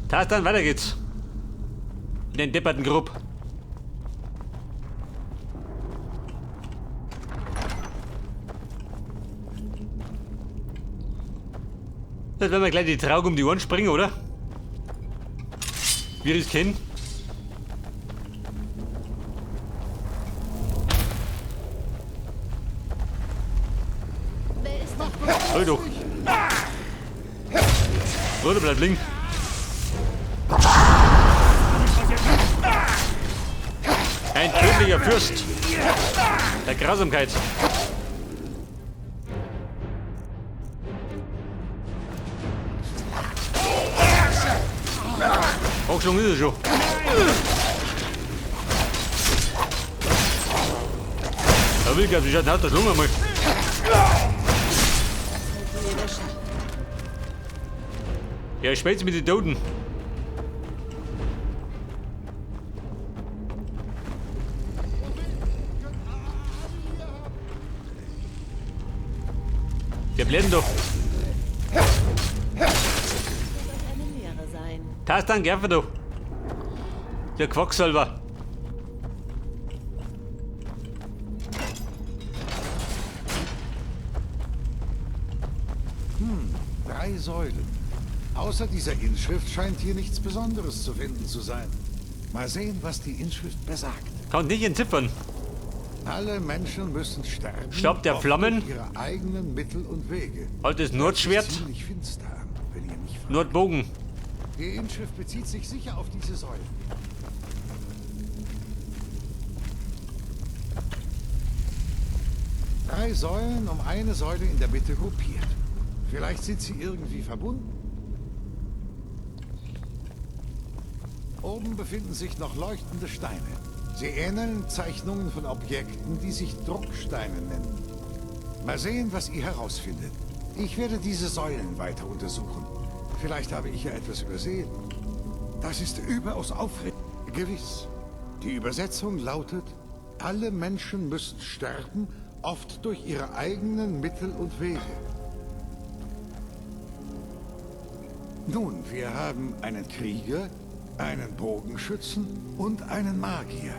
Dann weiter geht's. In den depperten Grub. Jetzt werden wir gleich die Traug um die Ohren springen, oder? Wie ich es kenne. Wer ist da? Hol doch. Bruder, bleib liegen. Ein tödlicher Fürst der Grausamkeit. Hochschwung ist er schon. Da will ich gar nicht, hat der Schlung einmal. Ja, ich schmelze mit den Toten. Wir blenden doch. Das dann Gerfer doch. Der Quacksalber. Drei Säulen. Außer dieser Inschrift scheint hier nichts Besonderes zu finden zu sein. Mal sehen, was die Inschrift besagt. Kann nicht entziffern. Alle Menschen müssen sterben. Stab der Flammen. Ihre eigenen Mittel und Wege. Altes Nordschwert. Ziemlich finster an, wenn ihr mich fragt. Nordbogen. Die Inschrift bezieht sich sicher auf diese Säulen. Drei Säulen um eine Säule in der Mitte gruppiert. Vielleicht sind sie irgendwie verbunden. Oben befinden sich noch leuchtende Steine. Sie ähneln Zeichnungen von Objekten, die sich Drucksteine nennen. Mal sehen, was ihr herausfindet. Ich werde diese Säulen weiter untersuchen. Vielleicht habe ich ja etwas übersehen. Das ist überaus aufregend. Gewiss. Die Übersetzung lautet, alle Menschen müssen sterben, oft durch ihre eigenen Mittel und Wege. Nun, wir haben einen Krieger, einen Bogenschützen und einen Magier.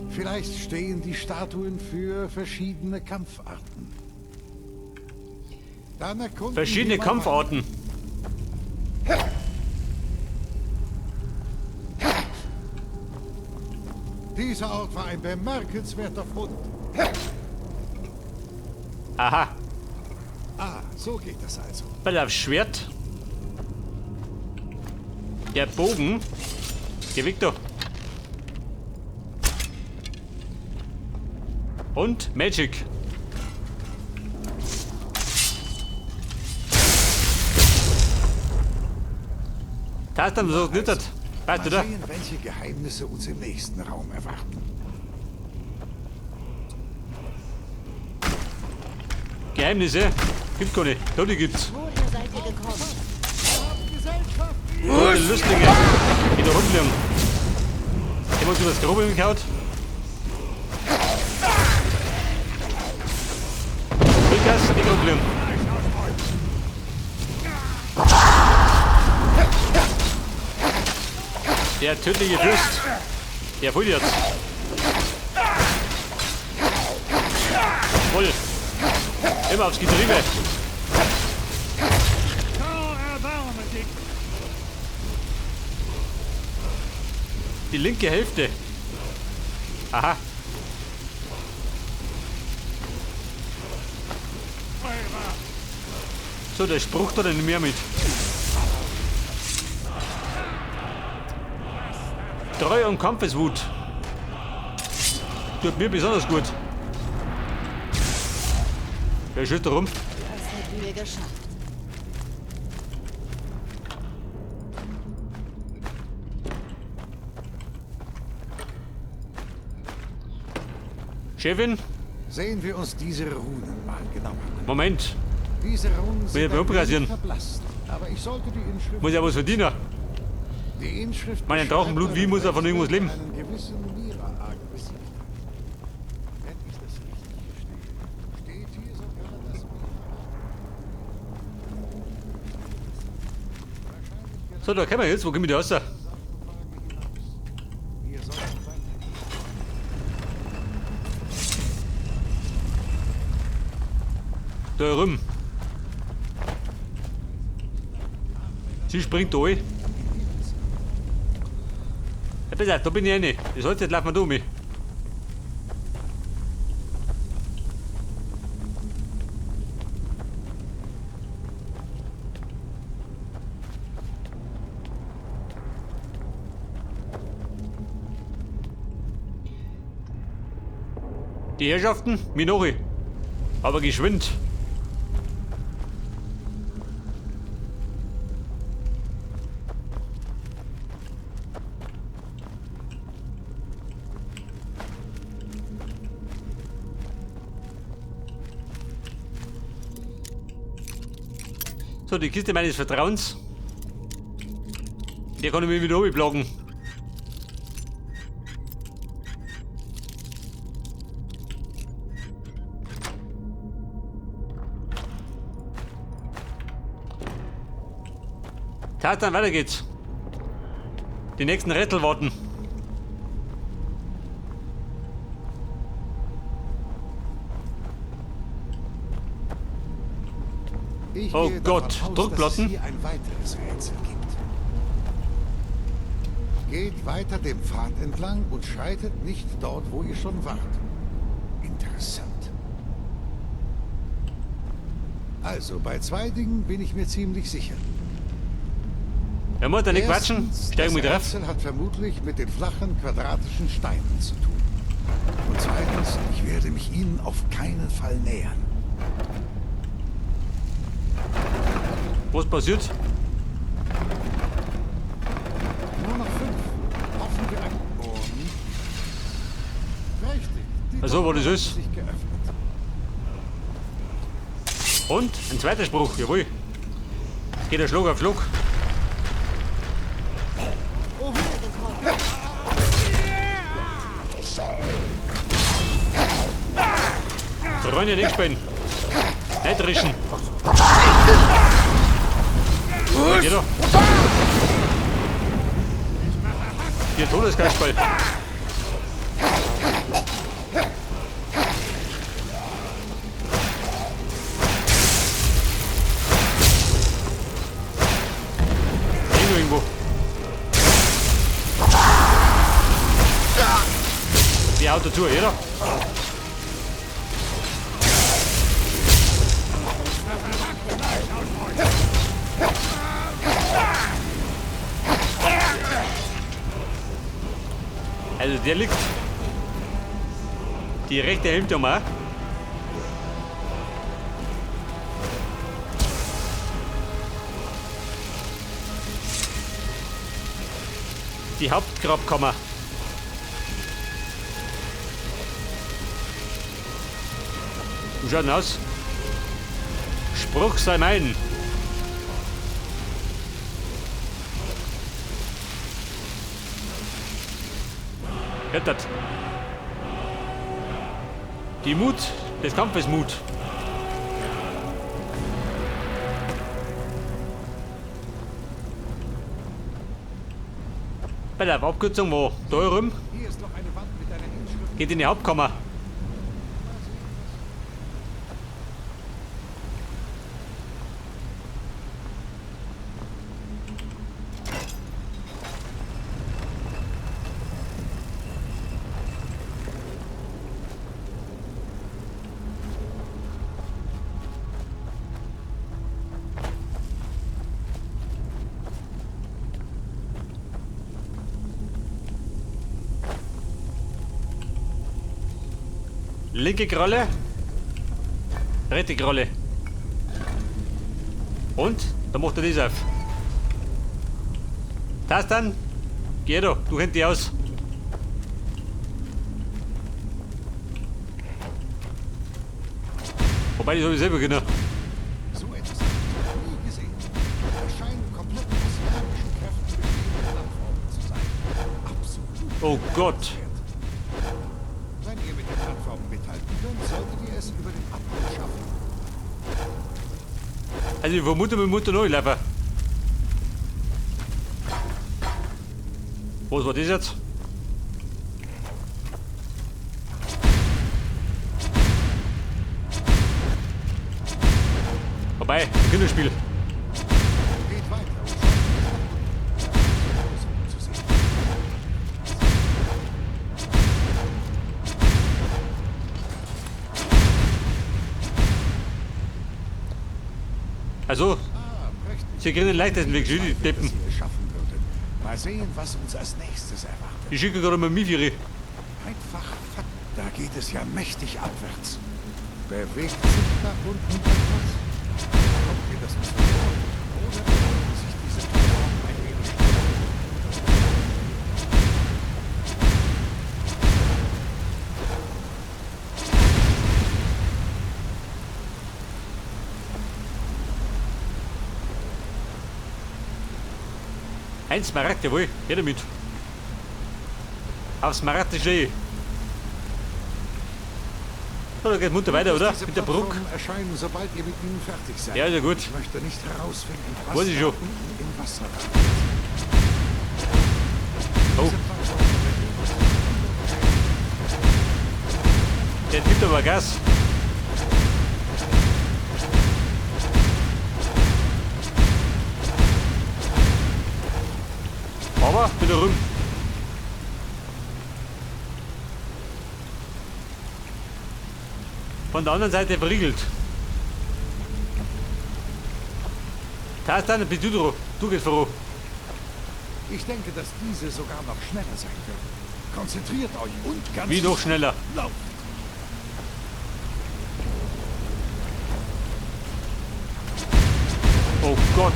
Vielleicht stehen die Statuen für verschiedene Kampfarten. Dann erkunden Verschiedene Kampfarten. Dieser Ort war ein bemerkenswerter Fund. Aha. Ah, so geht das also. Weil auf Schwert. Der Bogen. Geh weg da. Und Magic. Das ist dann so nicht. Weißt du da? Mal sehen, welche Geheimnisse uns im nächsten Raum erwarten. Geheimnisse? Gibt keine. Da die gibt's. Woher seid ihr gekommen? Rote Lüstlinge, die da rumliegen. Die haben uns übers Grobe gehauen. Vollgas, die rumliegen. Der tödliche Fürst. Der Volliert. Voll. Immer aufs Getriebe. Die linke Hälfte. Aha. So, der Spruch da nicht mehr mit. Treue und Kampfeswut. Tut mir besonders gut. Wer schüttet da rum? Das hätten wir geschafft. Chefin? Sehen wir uns diese Runen mal genauer an. Moment. Diese Runen sind wir ein wenig verblasst, aber ich sollte die Inschrift... Muss ja was verdienen. Die Inschrift Meinen Drachenblut, wie muss er von irgendwas leben? einen gewissen Miraak besiegt hat. Wenn ich das richtig verstehe, steht hier sogar, dass Miraak... So, da kommen wir jetzt. Wo kommen wir da raus? Da rum. Sie springt da rein. Ja, pass auf, da bin ich rein. Das heißt, jetzt laufen wir da um. Die Herrschaften, Minori. Aber geschwind. So, die Kiste meines Vertrauens. Der kann ich mich wieder runterplagen. Dann weiter geht's. Die nächsten Rätsel warten. Ich Oh gehe Gott, davon aus, Druckplatten. dass es hier ein weiteres Rätsel gibt. Geht weiter dem Pfad entlang und schreitet nicht dort, wo ihr schon wart. Interessant. Also, bei zwei Dingen bin ich mir ziemlich sicher. Ja, muss da nicht quatschen. Steigen wir das drauf. Rätsel hat vermutlich mit den flachen, quadratischen Steinen zu tun. Und zweitens, ich werde mich ihnen auf keinen Fall nähern. Was passiert? Nur noch 5. Hoffen wir ein... Und... Richtig. Die Also, was das ist? sich geöffnet. Und ein zweiter Spruch, jawohl. Es geht der Schlag auf Schlag. Freunde, nicht spielen. Nicht rischen. Geh doch. Hier, Todesgeistball. Irgendwo. Die Auto zu, oder? Also der liegt. Die rechte Hälfte um auch. Die Hauptgrabkammer. Wie schaut denn aus? Spruch sei mein. Rettet. Die Mut des Kampfes Mut. Bei der Abkürzung wo da rum geht in die Hauptkammer. Linke Kralle, rechte Kralle. Und da macht er das auf. Das dann, geh da, du kennst dich aus. Wobei, das hab ich selber genau. So etwas habe ich noch nie gesehen. Das scheinen komplett aus magischen Kräften bestehende Plattformen zu sein. Absolut. Oh Gott. Wenn ihr mit den Plattformen mithalten könnt, solltet ihr es über den Abgrund schaffen. Also ich vermute, mit Mutter neu laufen. Was war das jetzt? Vorbei, Kinderspiel. Geht weiter. Zu sehen. Also, sie kriegen den leichtesten Weg, die Deppen. Mal sehen, was uns als nächstes erwartet. Ich schicke gerade mal Mifiri. Einfach, da geht es ja mächtig abwärts. Bewegt sich da unten etwas? Kommt mir das nicht vor? Oder bewegt sich diese Plattform ein wenig schneller? Ein Smaragd, jawohl, her damit. Auf Smaragd ist eh. So, da geht munter weiter, oder? Diese Mit der Brücke. Erscheinen, sobald ihr mit ihnen fertig seid. Ja, ist ja gut. Ich möchte nicht herausfinden, was Weiß ich schon. im Wasser war. Oh. Der gibt aber Gas. Aber wieder rum. Von der anderen Seite verriegelt. Tarzan, bist du dran? Du gehst voran. Ich denke, dass diese sogar noch schneller sein wird. Konzentriert euch und ganz Wie noch schneller? Lauft! Oh Gott.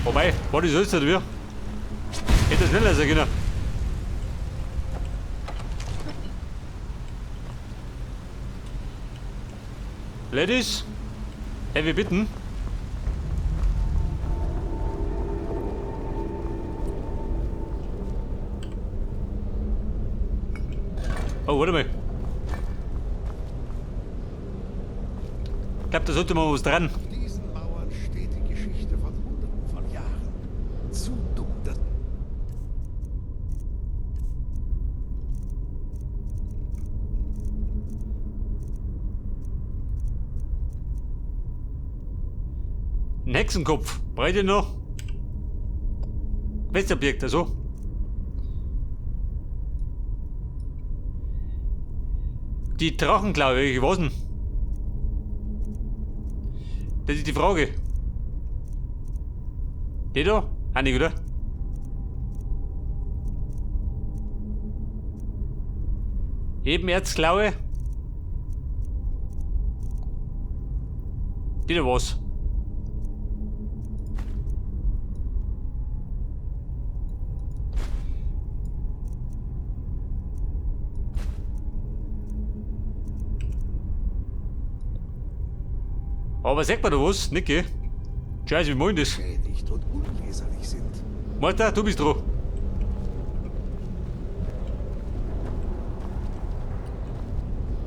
Wobei, war das jetzt oder wie? Hätte schneller sein können. Ladies, hey, wir bitten. Oh, warte mal. Ich glaube, da sollte man was dran. Auf diesen Mauern steht die Geschichte von Hunderten von Jahren. Zu dumm, dass... Ein Hexenkopf. Brauche ich noch? Questobjekt, also. Die Drachenklaue, ich weiß nicht. Das ist die Frage. Die da? Auch nicht, oder? Ebenerzklaue? Die da was? Aber sagt man da was? Nicht, Scheiße, wie meint das? Schädigt und unleserlich sind. Martha, du bist dran.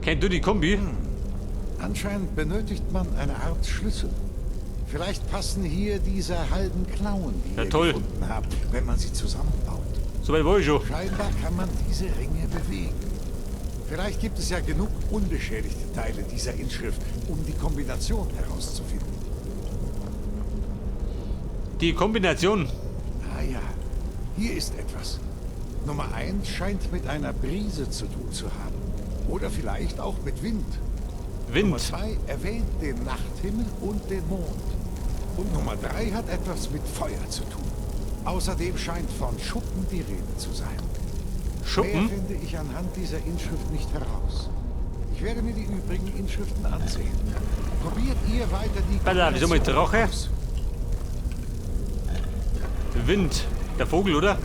Kennt du die Kombi? Anscheinend benötigt man eine Art Schlüssel. Vielleicht passen hier diese halben Klauen, die Ja, ihr toll. gefunden habt, wenn man sie zusammenbaut. Soweit war ich schon. Scheinbar kann man diese Ringe bewegen. Vielleicht gibt es ja genug unbeschädigte Teile dieser Inschrift, um die Kombination herauszufinden. Die Kombination? Ah ja, hier ist etwas. Nummer 1 scheint mit einer Brise zu tun zu haben. Oder vielleicht auch mit Wind. Wind. Nummer 2 erwähnt den Nachthimmel und den Mond. Und Nummer 3 hat etwas mit Feuer zu tun. Außerdem scheint von Schuppen die Rede zu sein. Schuppen? Mehr finde ich anhand dieser Inschrift nicht heraus. Ich werde mir die übrigen Inschriften ansehen. Probiert ihr weiter die Warte, wieso mal Drache? aus. Wind. Der Vogel, oder?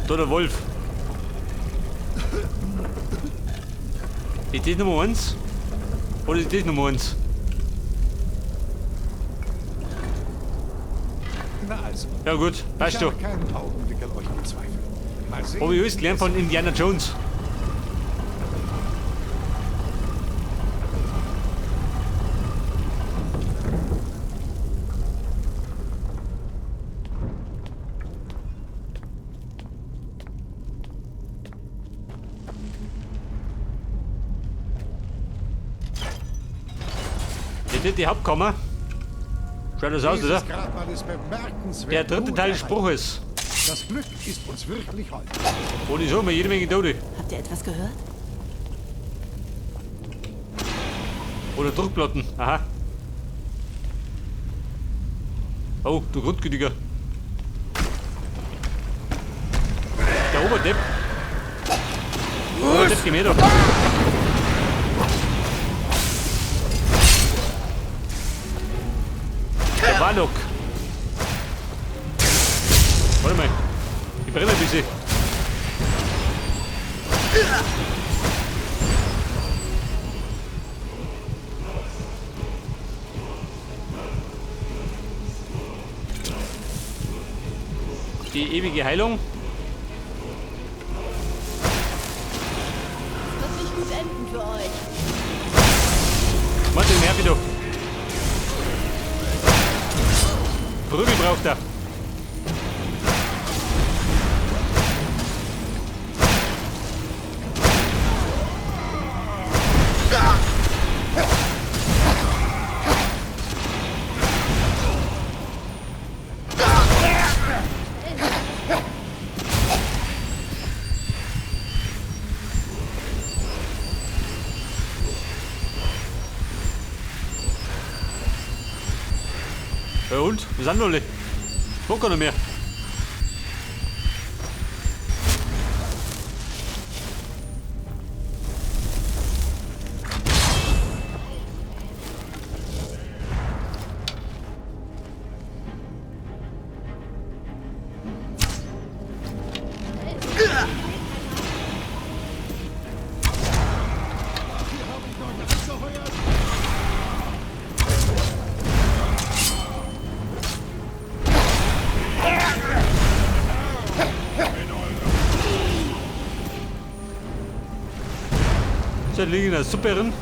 Da der Wolf. Ist das Nummer 1? Oder ist das Nummer 1? Na also. Ja gut, passt Ich schon. habe keinen Augenblick an euch gezweifelt. Mal sehen, Hab ich alles gelernt von Indiana Jones. Steht die Hauptkammer. Schaut das aus, Dieses oder? Grabmal ist bemerkenswert Der dritte gut Teil des erhalten. Spruches. Das Glück ist uns wirklich hold. Und ich so mal jede Menge Tote. Habt ihr etwas gehört? Oder Druckplatten. Aha. Oh, du Grundgütiger. Der Oberdepp. Oberdepp, geh mir da. Der Warlock. Warte mal. Ich brenne ein bisschen. Die ewige Heilung. Wird nicht gut enden für euch. Martin, nerv ich doch. Prügel braucht er. Ja und? Wo sind alle? Wo kann er mehr? Hier habe ich euch angeheuert. So, da liegen in der Suppe drin.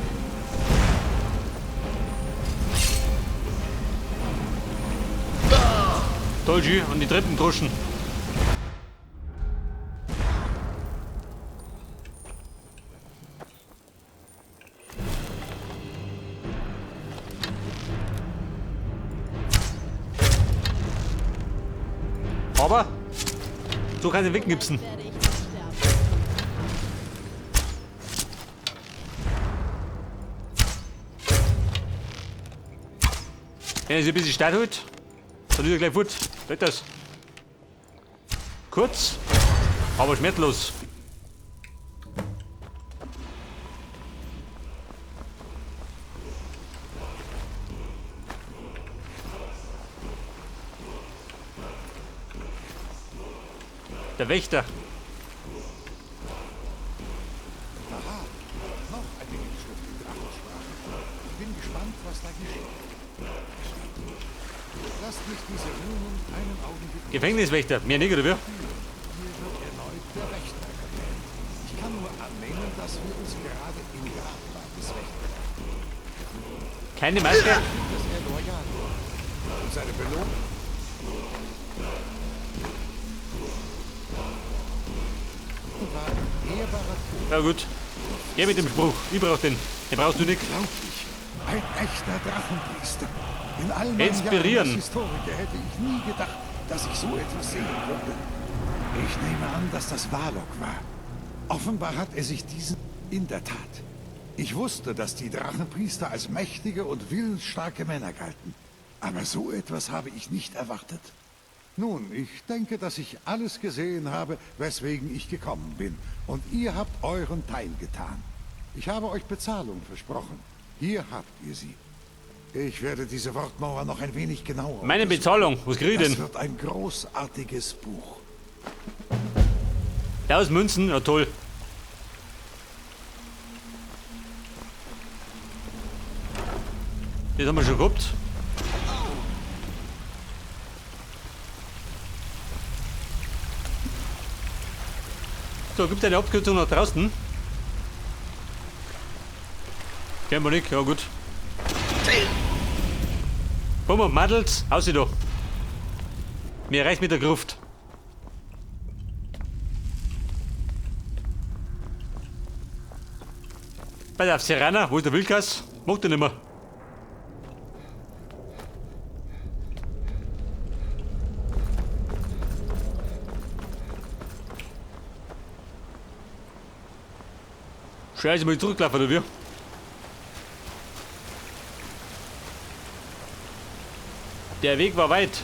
Toll, schön, an die Treppen droschen. Aber so kann ich wegknipsen. Werde ich nicht sterben. Wenn er sich ein bisschen Start holt, dann ist er gleich fort. Geht das. Kurz, aber schmerzlos. Der Wächter. Aha, noch eine Inschrift in Drachensprache. Ich bin gespannt, was da geschieht. Lasst mich diese Runen einen Augenblick. Gefängniswächter. Mehr nicht, oder wie? Hier wird erneut der Wächter erwähnt. Ich kann nur annehmen, dass wir uns gerade im Grabmal des Wächters befinden. Keine Maske. Dass er loyal war. Und seine Belohnung war ein ehrbarer Tod. Ja gut. Geh mit dem Spruch. Ich brauch den. Den brauchst du nicht. Unglaublich. Ein echter Drachenpriester. In all meinen Inspirieren. Jahren als Historiker hätte ich nie gedacht, dass ich so etwas sehen würde. Ich nehme an, dass das Warlock war. Offenbar hat er sich diesen... In der Tat. Ich wusste, dass die Drachenpriester als mächtige und willensstarke Männer galten. Aber so etwas habe ich nicht erwartet. Nun, ich denke, dass ich alles gesehen habe, weswegen ich gekommen bin. Und ihr habt euren Teil getan. Ich habe euch Bezahlung versprochen. Hier habt ihr sie. Ich werde diese Wortmauer noch ein wenig genauer Meine untersuchen. Bezahlung. Was krieg ich Das denn? wird ein großartiges Buch. 1000 Münzen. Ja, toll. Das haben wir schon gehabt. So, gibt es eine Abkürzung nach draußen? Kennen wir nicht, ja gut. Komm mal, Madels, aus da. Mir reicht mit der Gruft. Bei der Serana, wo ist der Wilkas? Macht er nicht mehr. Scheiße, muss ich zurücklaufen, oder wie? Der Weg war weit.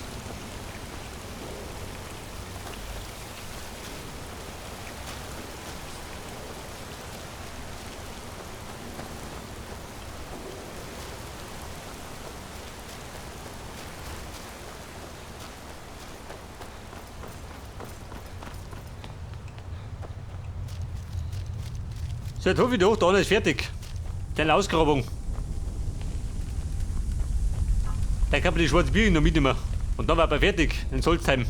So, jetzt hoffe ich doch, da ist fertig. Deine Ausgrabung. Da kann man die schwarze Bier noch mitnehmen. Und dann war er fertig in Solstheim.